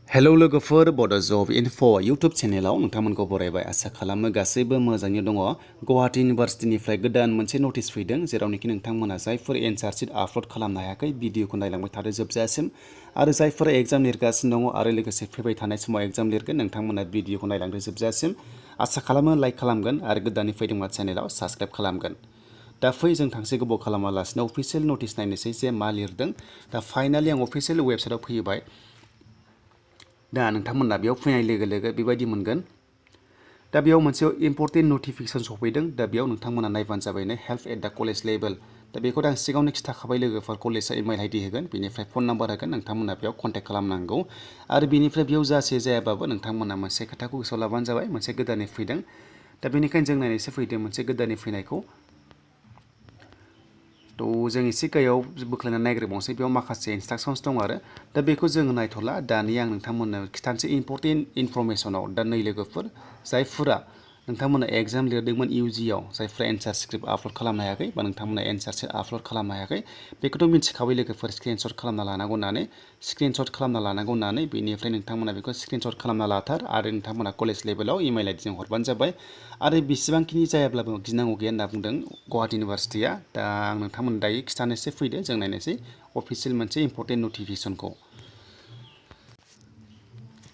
Hello लोगोफोर बड' जब enough' YouTube चेनेलाव नोंथांमोनखौ बरायबाय आसा खालामो गासैबो मोजाङै दङ। गुवाहाटी इउनिभार्सिटिनिफ्राय गोदान मोनसे नटिस फैदों जेरावनोखि नोंथांमोना जायफोर एन्सार शीट आपल'ड खालामनो हायाखै भिडिअखौ नायलांबाय थादो जोबजासिम आरो जायफोरा एग्जाम लिरगासिनो दङ आरो लोगोसे फैबाय थानाय समाव एग्जाम लिरगोन नोंथांमोना भिडिअखौ नायलांदो जोबजासिम आसा खालामो लाइक खालामगोन आरो गोदानै फैदोंबा चेनेलाव साबस्क्राइब खालामगोन। दा फै जों थांसे गोबाव खालामालासिनो अफिसियेल नटिस नायनोसै जे मा लिरदों। दा फाइनालि आं अफिसियेल वेबसाइटआव फैबाय। दा नोंथांमोना बेयाव फैनाय लोगो लोगो बेबायदि मोनगोन। दा बेयाव मोनसे इम्पर्टेन्ट नटिफिकेसन सफैदों। दा बेयाव नोंथांमोना नायबानो जाबायनो help at the college level. दा बेखौ आं सिगाङावनो खिथाखाबाय लोगोफोर कलेजआ इमेल आइडि होगोन बेनिफ्राय फन नाम्बार होगोन नोंथांमोना बेयाव कन्टेक्ट खालामनांगौ आरो बेनिफ्राय बेयाव जासे जायाबाबो नोंथांमोना मोनसे खोथाखौ गोसोआव लाबानो जाबाय मोनसे गोदानै फैदों। दा बेनिखायनो जों नायनोसो फैदों मोनसे गोदानै फैनायखौ। थ' जों एसे गायाव बोख्लायनानै नायग्रोबावनोसै बेयाव माखासे इन्सट्राक्सन्स दं आरो दा बेखौ जोङो नायथ'ला दानि आं नोंथांमोननो खिथानोसै इम्पर्टेन्ट इनफरमेसनाव। दा नै लोगोफोर जायफोरा नोंथांमोना एग्जाम लिरदोंमोन इउजिआव जायफोरा एन्सार स्क्रिप्ट आपल'ड खालामनो हायाखै बा नोंथांमोना एन्सार शीट आपल'ड खालामनो हायाखै बेखौथ' मिथिखाबाय लोगोफोर स्क्रिनशट खालामना लानांगौ होननानै बेनिफ्राय नोंथांमोना बेखौ स्क्रिनशट खालामना लाथार आरो नोंथांमोना कलेज लेभेलाव इमेल आइडिजों हरबानो जाबाय आरो बेसेबांखिनि जायाब्लाबो गिनांगौ गैया होनना बुंदों गुवाहाटी इउनिभार्सिटिया। दा आं नोंथांमोन दायो खिथानोसै फैदो जों नायनोसै अफिसियेल मोनसे इम्पर्टेन्ट नटिफिकेसनखौ।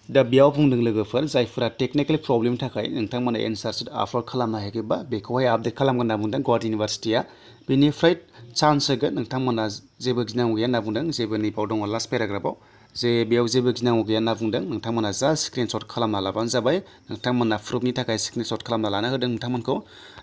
दा बेयाव बुंदों लोगोफोर जायफोरा टेक्निकेल प्रब्लेमनि थाखाय नोंथांमोना एन्सार शीट आपल'ड खालामनो हायाखैबा बेखौहाय आपडेट खालामगोन होनना बुंदों गुवाहाटी इउनिभार्सिटिया। बेनिफ्राय चान्स होगोन नोंथांमोना जेबो गिनांगौ गैया होनना बुंदों। जेबो नैबाव दङ लास्ट पेराग्राफाव जे बेयाव जेबो गिनांगौ गैया होनना बुंदों। नोंथांमोना जास्ट स्क्रिनशट खालामना लाबानो जाबाय। नोंथांमोना प्रुफनि थाखाय स्क्रिनशट खालामना लानो होदों नोंथांमोनखौ।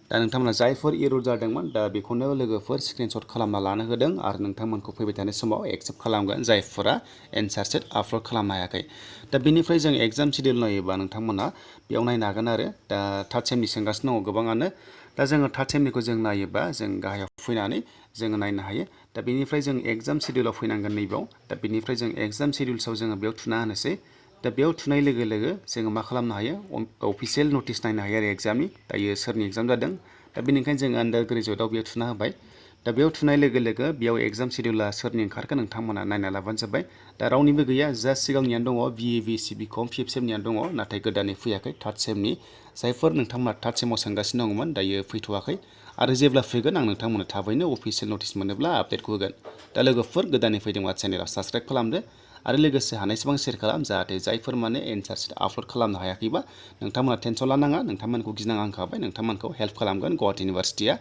दा नोंथांमोना जायफोर एरर जादोंमोन दा बेखौनो लोगोफोर स्क्रिनशट खालामना लानो होदों आरो नोंथांमोनखौ फैबाय थानाय समाव एक्सेप्ट खालामगोन जायफोरा एन्सार शीट आपल'ड खालामनो हायाखै। दा बेनिफ्राय जों एग्जाम शिडिउल नायोबा नोंथांमोना बेयाव नायनो हागोन आरो दा थार्ड सेमनि सोंगासिनो दङ गोबाङानो। दा जोङो थार्ड सेमनिखौ जों नायोबा जों गाहायाव फैनानै जोङो नायनो हायो। दा बेनिफ्राय जों एग्जाम शिडिउलाव फैनांगोन नैबाव। दा बेनिफ्राय जों एग्जाम शिडिउल्सआव जोङो बेयाव थुना होनोसै। दा बेयाव थुनाय लोगो लोगो जोङो मा खालामनो हायो अफिसियेल नटिस नायनो हायो आरो एग्जामनि दायो सोरनि एग्जाम जादों। दा बेनिखायनो जों आन्डार ग्रेजुवेटआव बेयाव थुना होबाय। दा बेयाव थुनाय लोगो लोगो बेयाव एग्जाम शिडिउला सोरनि ओंखारगोन नोंथांमोना नायना लाबानो जाबाय। दा रावनिबो गैया जास्ट सिगांनियानो दङ बिए बिएससि बिकम फिफ्थ सेमनियानो दङ नाथाय गोदानै फैयाखै थार्ड सेमनि जायफोर नोंथांमोना थार्ड सेमाव सोंगासिनो दङमोन दायो फैथ'वाखै आरो जेब्ला फैगोन आं नोंथांमोननो थाबैनो अफिसियेल नटिस मोनोब्ला आपडेटखौ होगोन। दा लोगोफोर गोदानै फैदोंबा चेनेलाव साबस्क्राइब खालामदो आरो लोगोसे हानायसेबां शेयार खालाम जाहाथे जायफोर माने एन्सार शीट आपल'ड खालामनो हायाखैबा नोंथांमोना टेनसन लानाङा नोंथांमोनखौ गिनाङा होनखाबाय नोंथांमोनखौ हेल्प खालामगोन गुवाहाटी इउनिभार्सिटिया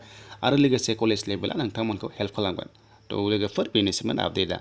आरो लोगोसे कलेज लेभेला नोंथांमोनखौ हेल्प खालामगोन। थ' लोगोफोर बेनोसैमोन आपडेटआ।